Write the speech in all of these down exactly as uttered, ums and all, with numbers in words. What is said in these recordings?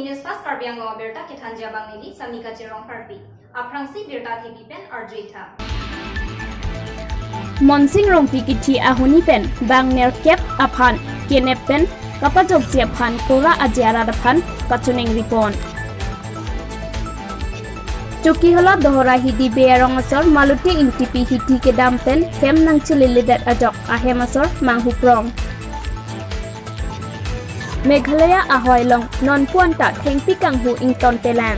News Fast Karbi Anglong abirta kethanji abang neli Samika Cherong Harpi. Aphrangsi birta thepi pen arju-i tha. Monsing Rongpi kithi ahuni pen bang nerkep aphan kenep pen kapajokji aphan kora aji arat aphan kachiningri pon. Chokihola Dohora Hidi Bey arong asor Maluti Ingtipi hithi kedam pen hem nangchililidet ajok ahem asor manghu prong. Meghalaya ahoi along nonpu anta thengpi kanghu ingtontelang.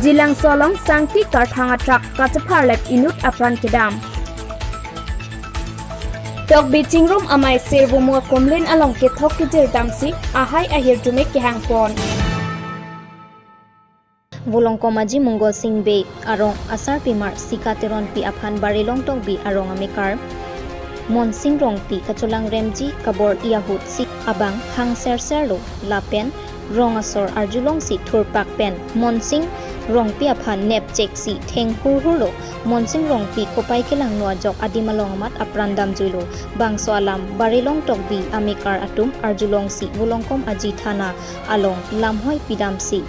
Jilangso along sangti karthang atrak kachepharlep inut apran kedam. Tokbi chingrum amei Sirbumu akumlin along kethok kejir damsi ahai ahirjume kehang pon. Volongkom aji Mongol Sing Bey arong asarpimar Sika Teronpi aphan Barilong Tokbi arong amekar Monsing Rongpi kacholangremji kabor-i ahutsi abang hang serserlo lapen rong asor arjulongsi thurpak pen Monsing Rongpi aphan nepcheksi theng hurhurlo. Monsing Rongpi kopai kelangno ajok adim along amat apran damjuilo. Bangso alam Barilong Tokbi amekar atum arjulongsi Volongkom aji thana along lamhoi pidamsi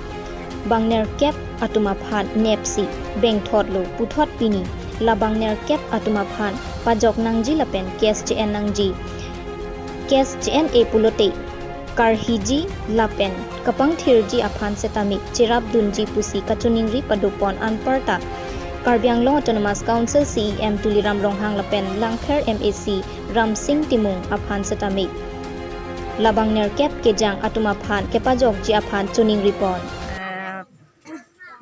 bang nerkep atum aphan nepsi bengthotlo puthot pini la bang nerkep atum aphan pajok nangji lapen case che-en nangji. Case che-en-e pulote karhiji lapen kapangthirji aphan setame cherapdunji pusi kachiningri padopon anparta Karbi Anglong Autonomous Council C E M Tuliram Ronghang lapen Langpher M A C Ramsing Timung aphan setame labang nerkep kejang atum aphan kepajokji aphan chiningri pon. Eh,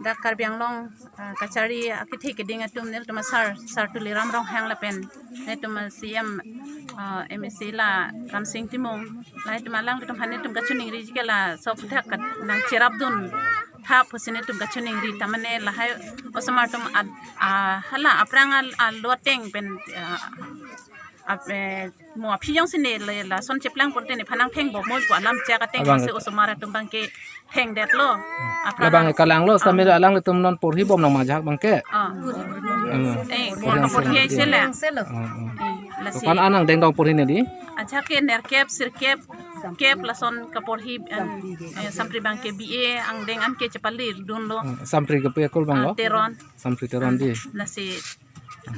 dak Karbi Anglong, eh, kachari akethe keding atum nelitum asar, Sar Tuliram Ronghang lapen nelitum C E M, eh, M A C la Ramsing Timung, la itum alanglitum aphan nelitum kachiningriji ke laso aphuthak kat nangcherapdun tha pusi nelitum kachiningri, tamane lahai osomar atum ad-, ah, hala aphrang al-, alo ateng pen, ah, ap-, eh, mo aphi jongsi ne le lason cheplang pulote nephan nangthengbomoi pu alam chak ateng, abang si osomar atum abangke thengdetlo. Aphrang labang al- kalanglo, ah, sambil alanglitum non porhibom nang majak abangke. Ah. Hmm. Eh, porhi porhi selo. Selo. Hmm, hmm. Eh, lasi. Kopan anang dengdong porhi ne di? Ajahak ke nerkep, sirkep, kep lason kaporhi, eh, sampri abangke B A angdeng anke chepalir dunlo. Hmm, sampri kepi akul abanglo? Ah, Teron. Sampri Teron di. Lasi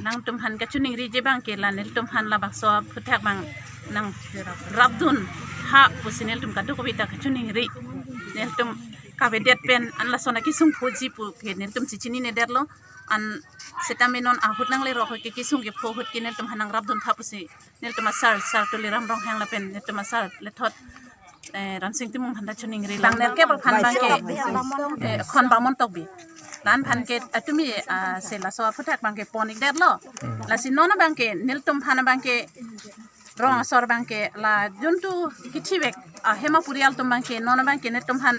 nangtum aphan kachiningriji abangke la nelitum aphan labangso aphuthak abang nangrapdun tha pusi nelitum kadokave ta kachiningri. Nelitum kavedet pen an lason akesung phoji pu ke nelitum chichininedetlo. An setame non ahut nanglerok ke kesung kepho ahut ke nelitum aphan nangrapdun tha pusi nelitum asar, Sar Tuliram Ronghang lapen nelitum asar lethot, eh, Ramsing Timung aphan ta chiningri. Bang nerkep aphan abangke, eh, Khon Bamon Tokbi. La-an aphan ke atumi, ah, se laso aphuthak abangke pon-ikdetlo. Lasi non abangke nelitum aphan abangke rong asor abangke la juntu kithivek, ah, hem apurial atum abangke non abangke nelitum aphan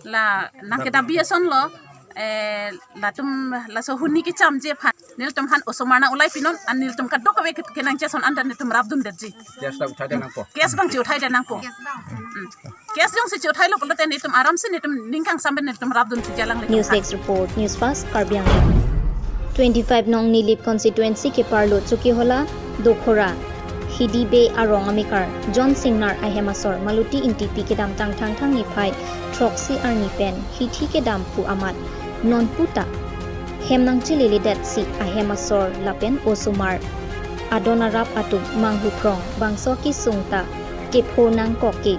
la nangkedabi asonlo, eh, latum laso huni kechamji aphan nelitum aphan osomar nang-ulai pinon, an nelitum kadokave ke-, kenangji ason anta nelitum rapdundetji. Case abang uthaidet nangpo. Case abang che uthaidet nangpo. Hmm. Case jongsi che uthailo pulote nelitum aramsi nelitum ning kangsam pen nelitum rapdunji alanglitum aphan. News Desk Report, News Fast, Karbi Anglong. Twenty-five nong Nilip constituency keparlo Chokihola Dohora Hidi Bey arong amekar John Singnar ahem asor Maluti Ingtipi kedamtang Thangthang niphai throksi arni pen hithi kedam pu amat nonpu ta hem nangchililidetsi ahem asor lapen osomar adon arap atum manghu prong, bangso kesung ta kepho nangkok ke.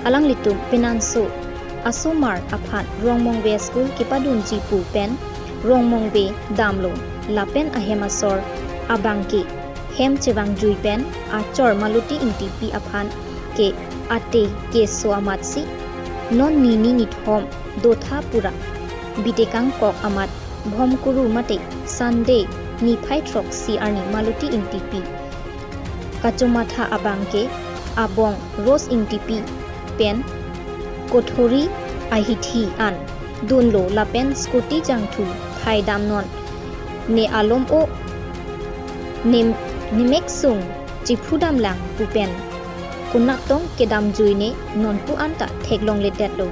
Alanglitum penanso asomar aphan Rongmongve school kepadunji pu pen Rongmongve damlo lapen ahem asor abangke hem chevangjui pen achor Maluti Ingtipi aphan ke ate keso amatsi non nini nithom dotha pura bidekangkok amat Bhomkuru mate Sunday niphai throksi arni Maluti Ingtipi kachomatha abangke abong Rose Ingtipi pen kothori ahithi an dunlo lapen scooty jangthu thaidamnon, ne alom-o nem-, nemek sung chiphudamlang pu pen konat tong kedamjuine nonpu anta theklongledetlo.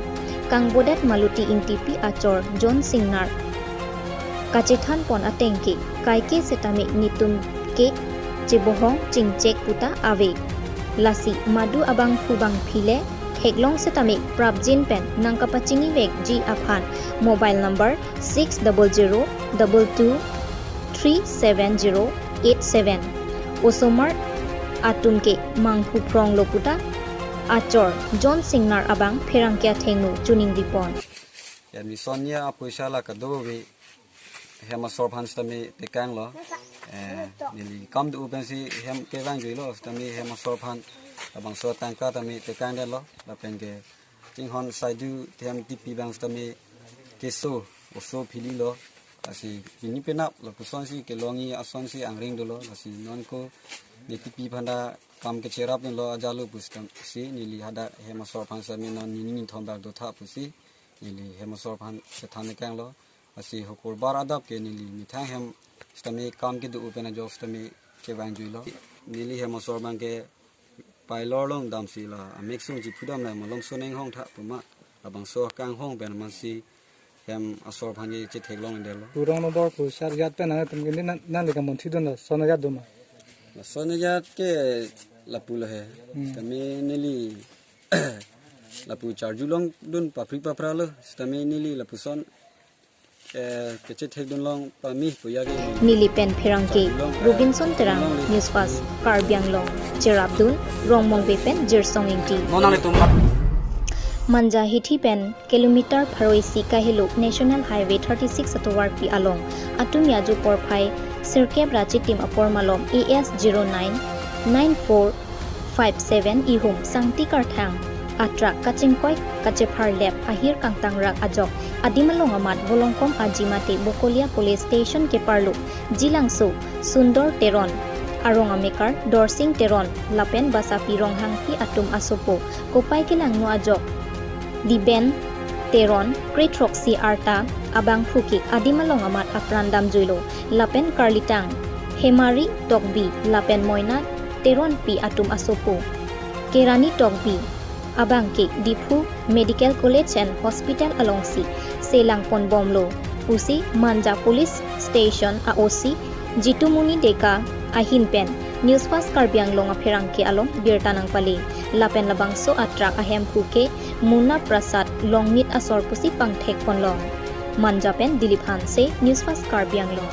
Kangbodet Maluti Ingtipi achor John Singnar kachethanpon ateng ke kaike setame netum ke chebohong chingchek puta ave. Lasi madu abangphu bangphile theklong setame prapjin pen nangkapachinivekji aphan mobile number six double zero double two three seven zero eight seven. Osomar atum ke manghu phronglo puta achor John Singnar abang pherangke athengno choningri pon. Ya, mison ya apoisa la kadokave hem asor aphan sitame tekanglo. Eh, neli kam do pensi hem kevangjuilo, sitame hem asor aphan labangso atangka tame tekangdetlo, lapen ke chinghon saidu hem tipi abang sitame keso, oso phililo. Lasi pini penap lapusonsi kelongji asonsi angring dolo, lasi non ko ne tipi aphanta kam kecherapdunlo ajalo pu sitame si neli hadak hem asor aphan sitame non nini ninthom bak dotha pusi neli hem asor aphan chethan tekanglo. Lasi hokur bar adap ke neli methang hem sitame kam kedo pen ajok sitame kevangjuilo. Neli hem asor abang ke pillar along damsi la amek sung chiphudam la malomso neng hong tha puma labangso akanghong pen amatsi hem asor aphan ke chetheklongledetlo. Purong number pu sar jat pen nangtum ke neli nan, nangle kamunthidunlo, son ajat doma. La son ajat ke lapulo he. Hmm. Sitame neli lapu charjulongdun papri papralo, sitame neli lapuson, eh, kechethekdunlong pame pu ya ke neli. Neli pen pherangke Robinson Terang, News Fast Karbi Anglong, cherapdun Rongmongve pen Jirsong Ingti. Mo nanglitum. Manja hithi pen kilometer pharo isi kahelo National Highway thirty-six atovarpi along atum ya ajo porphai sirkep ra chitim apor malom A S zero nine nine four five seven ihum sangti karthang atruck kachingkoi kachepharlep ahir kangtangrak ajok adim along amat Volongkom Ajimate Bokolia Police Station keparlo Jilangso Sundor Teron, arong amekar Dorsing Teron lapen Basapi Ronghangpi atum asopo kopai kelangno ajok Diben Teron, krethroksi arta abangphu ke adim along amat apran damjuilo, lapen karlitang Hemari Tokbi lapen Moina Teronpi atum asopo Kerani Tokbi abang ke Diphu Medical College and Hospital alongsi selangponbomlo pusi Manja Police Station a O C Jitumuni Deka ahin pen News Fast Karbi Anglong apherangke along birta nangpale. Lapen labangso atruck ahemphu ke Muna Prasad Longnit asor pusi pangthekponlong. Manja pen Dilip Hanse, News Fast Karbi Anglong.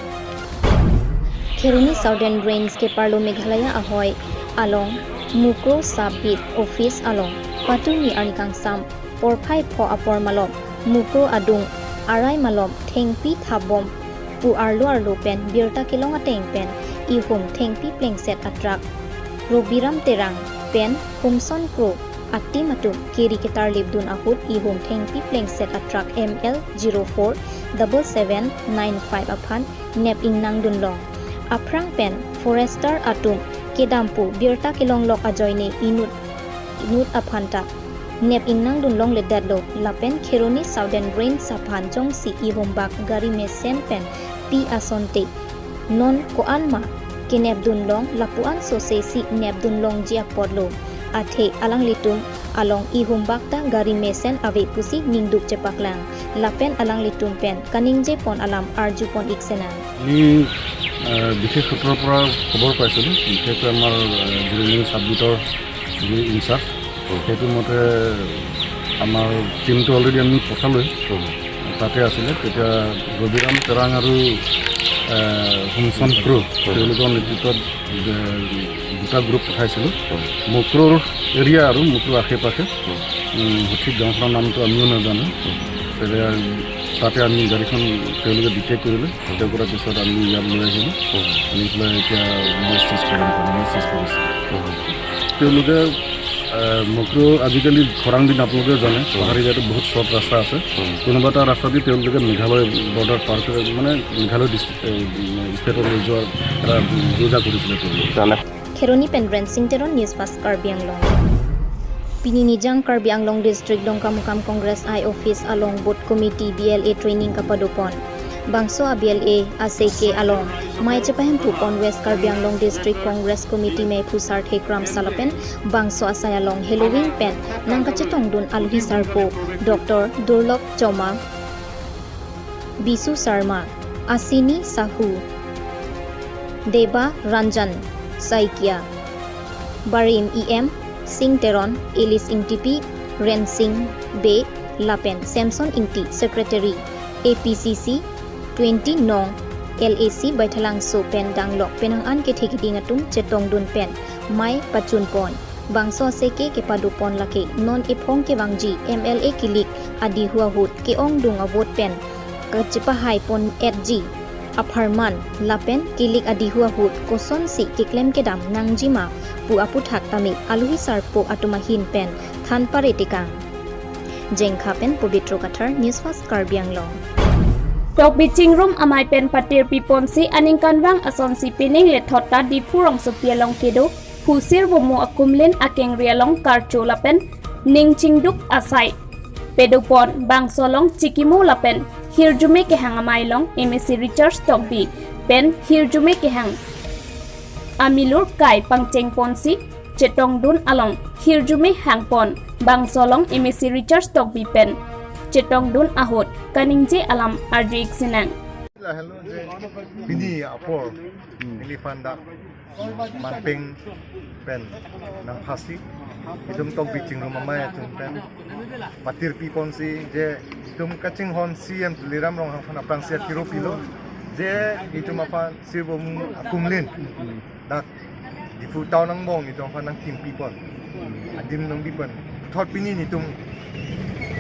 Kheroni Southern Range keparlo Meghalaya ahoi along Mukro Sub Beat Office along patumi arni kangsam porphai pho apor malom Mukro adung arai malom thengpi thapbom pu arlo arlo pen birta kelong ateng pen ihum thengpi plengset atruck Robiram Terang pen Humson Kro atim atum keri ketarlipdun ahut ihum thengpi plengset atruck M L zero four double seven nine five aphan nep ingnangdunlong. Aphrang pen forester atum kedam pu birta kelonglok ajoine inut inut aphanta nep ingnangdunlongledetlo, lapen Kheroni Southern Range aphan jongsi ihum bak gari mesen pen pi asonte non ko-an ma kenepdunlong, lapu-an sose si nepdunlongji apotlo. Athe alanglitum along ihum bak ta gari mesen ave pusi ningduk chepaklang. Lapen alanglitum pen kaningjepon alam arjupon ik senang. আমি, আহ, বিশেষ সূত্ৰৰ পৰা খবৰ পাইছিলোঁ, বিশেষকৈ আমাৰ, আহ, জিৰ'নিং ছাবজেক্টৰ যি ইনচাৰ্জ, উম। সেইটো মতে আমাৰ টিমটো অলৰেডি আমি পঠালোৱেই। উম। তাতে আছিলে। তেতিয়া ৰবিৰাম তেৰাং আৰু, আহ, হুমচন ক্ৰ, উম। তেওঁলোকৰ নেতৃত্বত, এ, দুটা গ্ৰুপ পঠাইছিলোঁ। উম। মক্ৰৰ এৰিয়া আৰু মক্ৰৰ আশে পাশে, উম। উম, সঠিক গাঁওখনৰ নামটো আমিও নাজানো। উম। তেতিয়া তাতে আমি গাড়ীখন তেওঁলোকে ডিটেক্ট কৰিলে। উম। ডিটেক্ট কৰাৰ পিছত আমি ইয়াত লৈ আহিলোঁ। উম। আনি পেলাই এতিয়া মই চিজ কৰিম, মই চিজ কৰিছোঁ। উম। তেওঁলোকে, আহ, মক্ৰ আজিকালি খৰাং দিন আপোনালোকে জানে, উম। পাহাৰী জেগাত বহুত চৰ্ট ৰাস্তা আছে। উম। কোনোবা এটা ৰাস্তা দি তেওঁলোকে মেঘালয় বৰ্ডাৰ পাৰ কৰি, মানে, মেঘালয় ডিষ্ট্ৰিক্ট, এ, ষ্টেটত লৈ যোৱাৰ এটা যো-জা কৰিছিলে তেওঁলোকে। জানে। Kheroni pen Rensing Teron, News Fast Karbi Anglong. Pini nijang Karbi Anglong District Dongkamukam Congress I Office along Booth Committee B L A training kapadopon. Bangso a B L A aseke along mei chepahemphupon West Karbi Anglong District Congress Committee meiphu Sarthe Kramsa lapen bangso asai along heloving pen nangkachetongdun aluhi sarpo Doctor Durlok Choma, Bisu Sarma, Asini Sahu, Deba Ranjan Saikia, Barim E M Sing Teron, Elis Ingtipi, Rensing Bey lapen Samson Ingti, Secretary A P C C twenty nong L A C Baithalangso pen danglok penang an kethe kiding atum chetongdun pen mei pachunpon. Bangso asai ke kepadopon lake non ephong kevangji M L A kilik adihu ahut ke-ongdung a-vote pen kachepahaipon-etji apharman lapen kilik adihu ahut kosonsi keklem kedam nangjima pu aputhak tame aluhi sarpo atum ahin pen than pare tekang. Jengkha pen Pobitro Kathar, News Fast Karbi Anglong. Tokbi Chingrum amei pen patirpiponsi aningkanvang asonsi pining lethot ta Diphu rongsopi along kedo Phusir Bomu akumlin akengri along karcho lapen ning chingduk asai padopon. Bangso along chikimo lapen hirjume kehang amei along M A C Richard Tokbi pen hirjume kehang amilur kai pangchengponsi chetongdun along hirjume hangpon. Bangso along M A C Richard Tokbi pen chetongdun ahut kaningje alam arju-ik sinang. Lahelo je pini apor neli aphan dak manpeng pen nangphasi itum Tokbi Chingrum amei atum pen patirpiponsi je itum kachinghon C M Tuliram Ronghang aphan aphrangsi akiro pilo je itum aphan Phusir Bomu akumlin dak Diphu town angbong itum aphan nangthimpipon, adim nangbipon. Thot pini nitum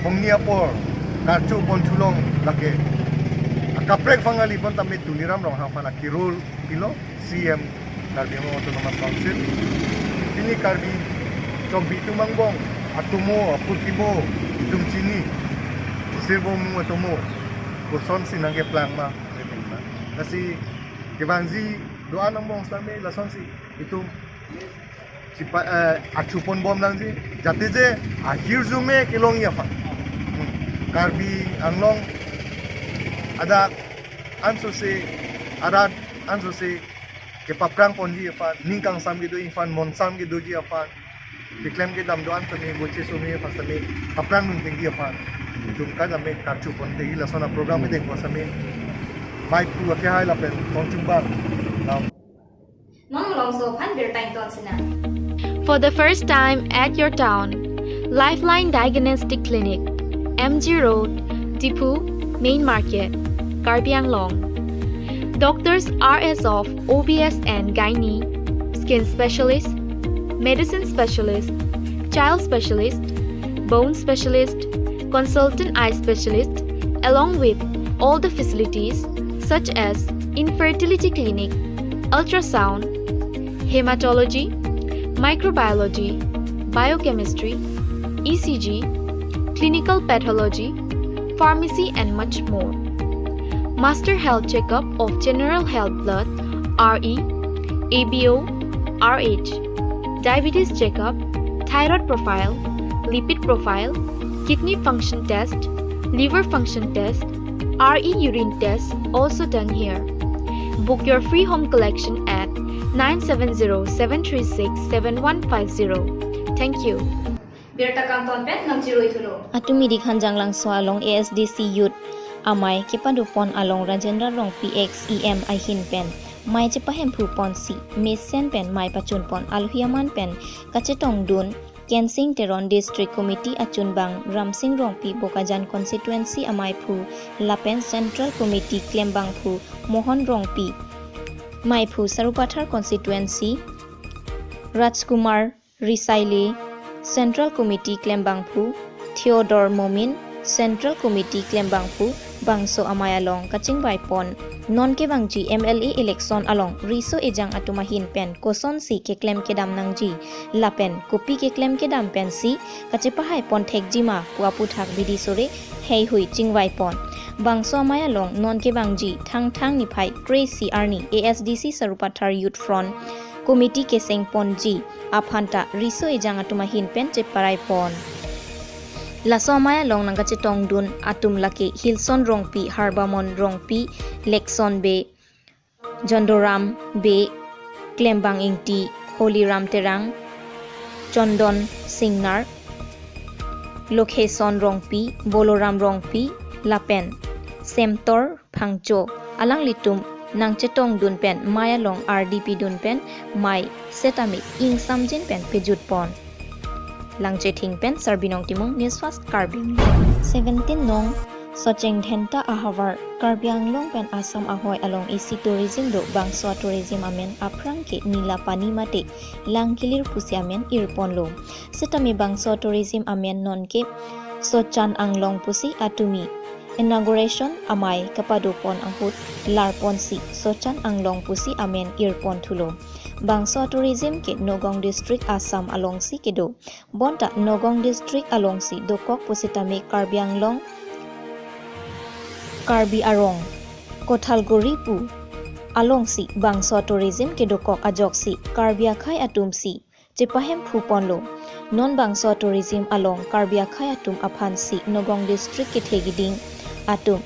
hongni apor karchopon thulong lake akaprek phangali pon tame Tuliram Ronghang aphan akiro pilo C M Karbi Anglong Autonomous Council. Pini Karbi Tokbi atum angbong atomo apurtimo itum chini, Phusir Bomu atomo kosonsi nangkeplang ma. Lasi kevangji do-an angbong sitame lasonsi itum chipa, eh, achuponbom nangji, jate je ahirjume kelongji aphan. Hmm. Karbi Anglong adak ansose, arat ansose kepaprangponji aphan, ning kangsam kedoji aphan, monsam kedoji aphan, keklem kedam do-an sitame, boche some aphan sitame, kaprangdun thekji aphan itum kadame karchopon thekji, lason aprogram kedeng aphan sitame mei pu akehai lapen tongchungbang. Nam- Non Malongso aphan birta ington sinang. For the first time at your town, Lifeline Diagnostic Clinic, M G Road, Diphu, Main Market, Karbi Anglong. Doctors are as of O B S and Gynae, skin specialist, medicine specialist, child specialist, bone specialist, consultant eye specialist, along with all the facilities such as infertility clinic, ultrasound, hematology, microbiology, biochemistry, E C G, clinical pathology, pharmacy and much more. Master health checkup of general health blood, R E, A B O, R H, diabetes checkup, thyroid profile, lipid profile, kidney function test, liver function test, R E urine test also done here. Book your free home collection at nine seven zero seven three six seven one five zero. Thank you. Birta kangton pen nangchiroi thulo. Atum idik Hanjanglangso along A S D C Youth amei kepadopon along Rajendra Rongpi ex E M ahin pen mei chepahemphuponsi mesen pen mei pachunpon, aluhi aman pen kachetongdun Kensing Teron, District Committee achunbang Ramsing Rongpi, Bokajan Constituency ameiphu, lapen Central Committee klembangphu Mohon Rongpi, meiphu Sarupathar Constituency, Rajkumar Risaili, Central Committee klembangphu Theodore Momin, Central Committee klembangphu, bangso amei along kachingvaipon. Non kevangji M L A election along riso ejang atum ahin pen kosonsi keklem kedam nangji lapen kopi keklem kedam pensi kachepahaipon thekjima pu aputhak bidi sore heihui chingvaipon. Bangso amei along non kevangji Thangthang niphai kre-isi arni A S D C Sarupathar Youth Front Committee kesengponji aphanta riso ejang atum ahin pen cheparaipon. Laso amei along nangkachetongdun atum lake Hilson Rongpi, Harbamon Rongpi, Lekson Bey, Jondoram Bey, Klembang Ingti, Holiram Terang, Chondon Singnar, Lokheson Rongpi, Boloram Rongpi, lapen Semtor Phangcho, alanglitum nangchetongdun pen mei along ardi pidun pen mei setame ingsamjin pen pejutpon. Langchithing pen Sarbinong Timung, News Fast Karbi Anglong. Seventeen nong Socheng Dhenta ahavar Karbi Anglong pen Assam ahoi along isi tourism do, bangso tourism amen aphrang ke Nila Pani mate Langkilir pusi amen irponlo. Setame bangso tourism amen nonke Sochan Anglong pusi atumi inauguration amei kapadopon ahut larponsi Sochan Anglong pusi amen irpon thulo. Bangso tourism ke Nagaon District, Assam alongsi kedo. Bonta Nagaon District alongsi dokok pusitame Karbi Anglong, Karbi Arong, Kothalguri pu alongsi bangso tourism kedokok ajoksi Karbi akhei atumsi chepahemphu ponlo. Non bangso tourism along Karbi akhei atum aphansi Nagaon District kethe kiding atum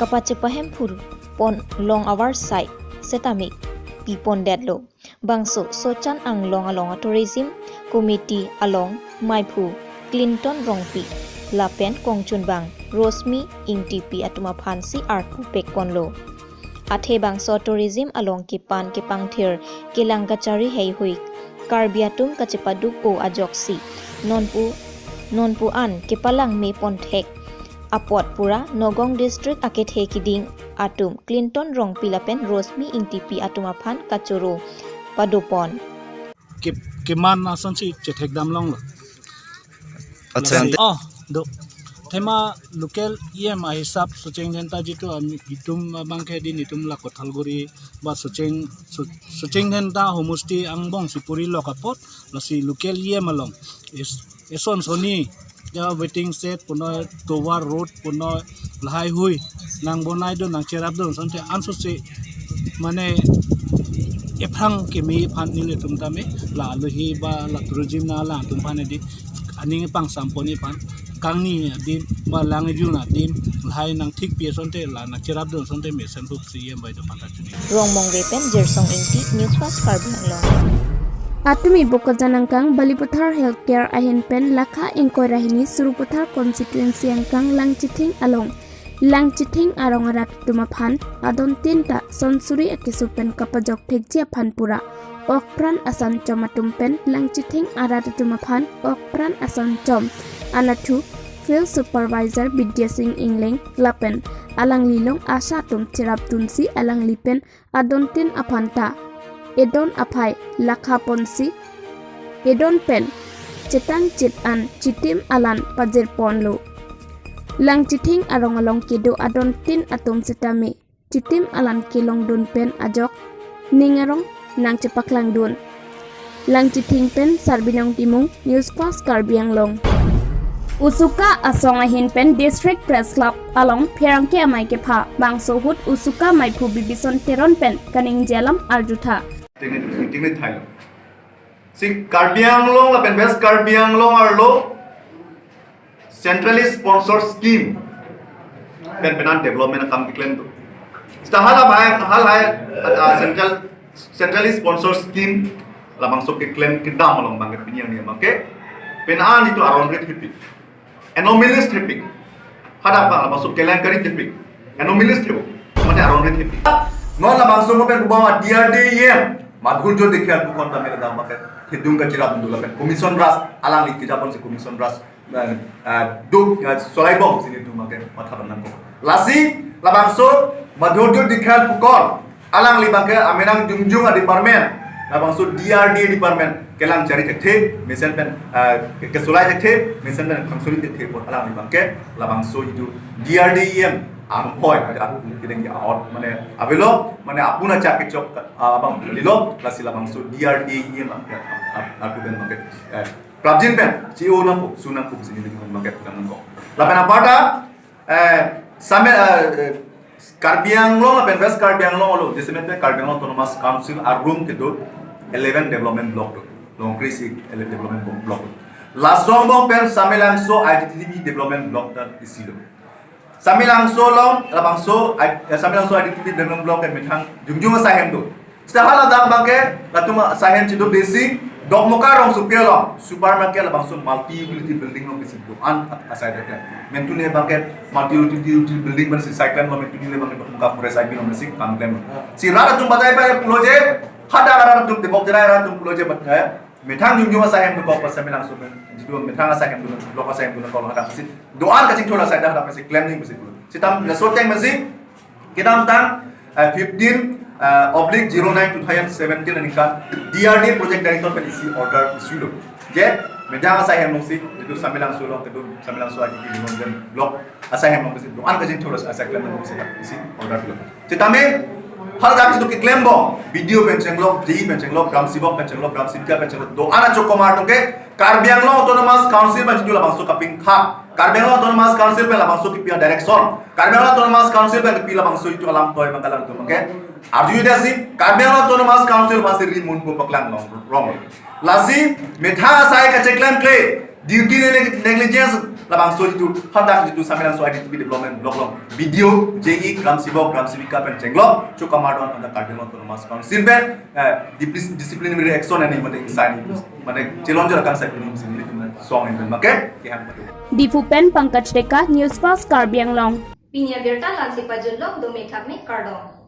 kapachepahemphu pon long avarsai setame pipondetlo. Bangso Sochan Anglong along a-tourism committee along meiphu Clinton Rongpi lapen kongchunbang Rosmi Ingtipi atum aphansi arpu pekponlo. Athe bangso tourism along kepan kepangthir kelang kachari heihui Karbi atum kachepaduk-o ajoksi nonpu nonpu an kepalang me ponthek apot pura Nagaon District akethe kiding atum Clinton Rongpi lapen Rosmi Ingtipi atum aphan kachoro padopon. Ke, keman asonsi chethekdam longlo. Acha, lapen ante- Oh, do. Thema local E M ahisap Socheng Dhenta jitu ami itum abangke din itum la Kothalguri ba Socheng, So-, Socheng Dhenta homosti angbong si puri lok apot, lasi local E M along is, eson soni ya waiting shed puno tovar road puno lahai hui nang bonai do, nang cherap do, sonte ansose mane ephrang keme aphan nelitum tame la alohi ba la tourism nanglang atum aphan edi aning pangsampon aphan kangni adim ba lang ejun adim lahai nang thik pi asonte la nang cherap do asonte mesen pup si yem bai do panta chuni. Rongmongve pen Jirsong Ingti, News Fast Karbi Anglong. Atumi Bokajan angkang Balipathar Healthcare ahin pen lakha ingkoi ra hini Sarupathar constituency angkang Langchithing along Langchithing arong arat atum aphan adon tin ta sonsuri akeso pen kapajok thekji aphan pura okpran asanchom atum pen Langchithing arat atum aphan okpran asanchom anatthu Field Supervisor Bidya Sing Engleng lapen alangli along ASHA atum cherap dunsi alangli pen adon tin aphan ta edon aphai lakha ponsi edon pen chetang chit an chitim alan pajirponlo. Langchithing arong along kedo adon tin atum setame chitim alan kelongdun pen ajok ning arong nangchepaklang dun. Langchithing pen Sarbinong Timung, News Fast Karbi Anglong. Usuka asong ahin pen District Press Club along pherangke amei kepha bangso ahut Usuka meiphu Bibison Teron pen kaningje alam arjutha. Tingni, tingni thailo. Si Karbi Anglong lapen West Karbi Anglong arlo centrally sponsored scheme pen penan development akam keklem do. Seta hala bahai, hala hai, ah, central, centrally sponsored scheme labangso keklem kedam along abangke pini arni abangke penan itum aron rit hipik, anomalous hipik. Hadak abang labangso kelangkari hipik, anomalous hipo. Mane aron rit hipik. Non labangso mo pen bubang D R D E M Madhurjo Dikhial pu konta mera dam abangke hidung kachirap dula pen Commission Raj alangli kejaponsi Commission Raj eh, eh, duk, eh, solai bom si nelitum abangke matha dam nangkok. Lasi labangso Madhurjo Dikhial pu kon alangli abangke amenang jongjong a-department, labangso D R D A department kelang chari thekthe, mesen pen, eh, ke, kesolai thekthe, mesen pen kangsuri thekthe apot alangli abangke labangso itum D R D E M anghoi, aru kedeng ya out, mane avelo, mane apuna chak kechok, ah, abang lilo, lasi labangso D R D E M abangke, ah, ah, aku pen abangke, eh, prapjin pen, C E O nangkok, su nangkok, sini dengan abangke, nangkok. Lapen aparta, eh, same, eh, eh, Karbi Anglong lapen West Karbi Anglong along, jasemet pen Karbi Anglong Autonomous Council arum kedo eleven development block do. Longkri isi eleven development block do. Laso angbong pen Samelangso I D T B development block ta isi do. Samelangso along, labangso, I-, eh, Samelangso I D T B development block ke methang jongjong asahem do. Seta hala dak abangke, latum asahem chido besi, Dokmoka rongsopi along, supermarket labangso multi utility building along besi do-an asai dak. Mentune abangke multi utility building pen si cyclone lo, mentune le abangke Dokmoka forest I B along besi kam klem. Si rat atum batai pai pulo je, hadak rat atum tebok terai rat atum pulo je bat, eh, Methang jumjum asai hem dokok, Samelangso pen jitu methang asai hem dokok, block asai hem dokok, hadak si do-an kachingthur asai dak hadak si klem nangji pusi pulo. Sitame laso ateng pensi kedamtang, eh, fifteen, eh, oblique zero nine two thousand seventeen aningkan D R D project director pen isi order issue lo. Je methang asai hem alongsi jitu Samelangso along kedo, Samelangso I D P development block asai hem alongsi do-an kachingthur asai klem nangji pusi isi order pilo. Sitame hadak jitu keklembom, B D O pen chenglok, D E pen chenglok, gram sebok pen chenglok, gram sevika pen chenglok, do-an achokomar atum ke Karbi Anglong Autonomous Council pen jitu labangso kapingthak, Karbi Anglong Autonomous Council pen labangso kipi a-direction, Karbi Anglong Autonomous Council pen kipi labangso jitu alam toi abang kalang atum abang ke arju dasi Karbi Anglong Autonomous Council aphansi ri munpo paklang longrong. Lasi methang asai kacheklemkle, duty neg-, negligence labangso jitu hadak jitu Samelangso I D P development block along B D O, J E, gram sebok, gram sevika pen chenglok chokomar do-an hadak Karbi Anglong Autonomous Council pen, eh, diplis-, disciplinary action ani mate sign mate chelonjor akan sign ni sini song in make kehang. Diphu pen Pankaj Deka, News Fast Karbi Anglong. Pini abirta la-ansi pajutlo, dome thakme, kardom.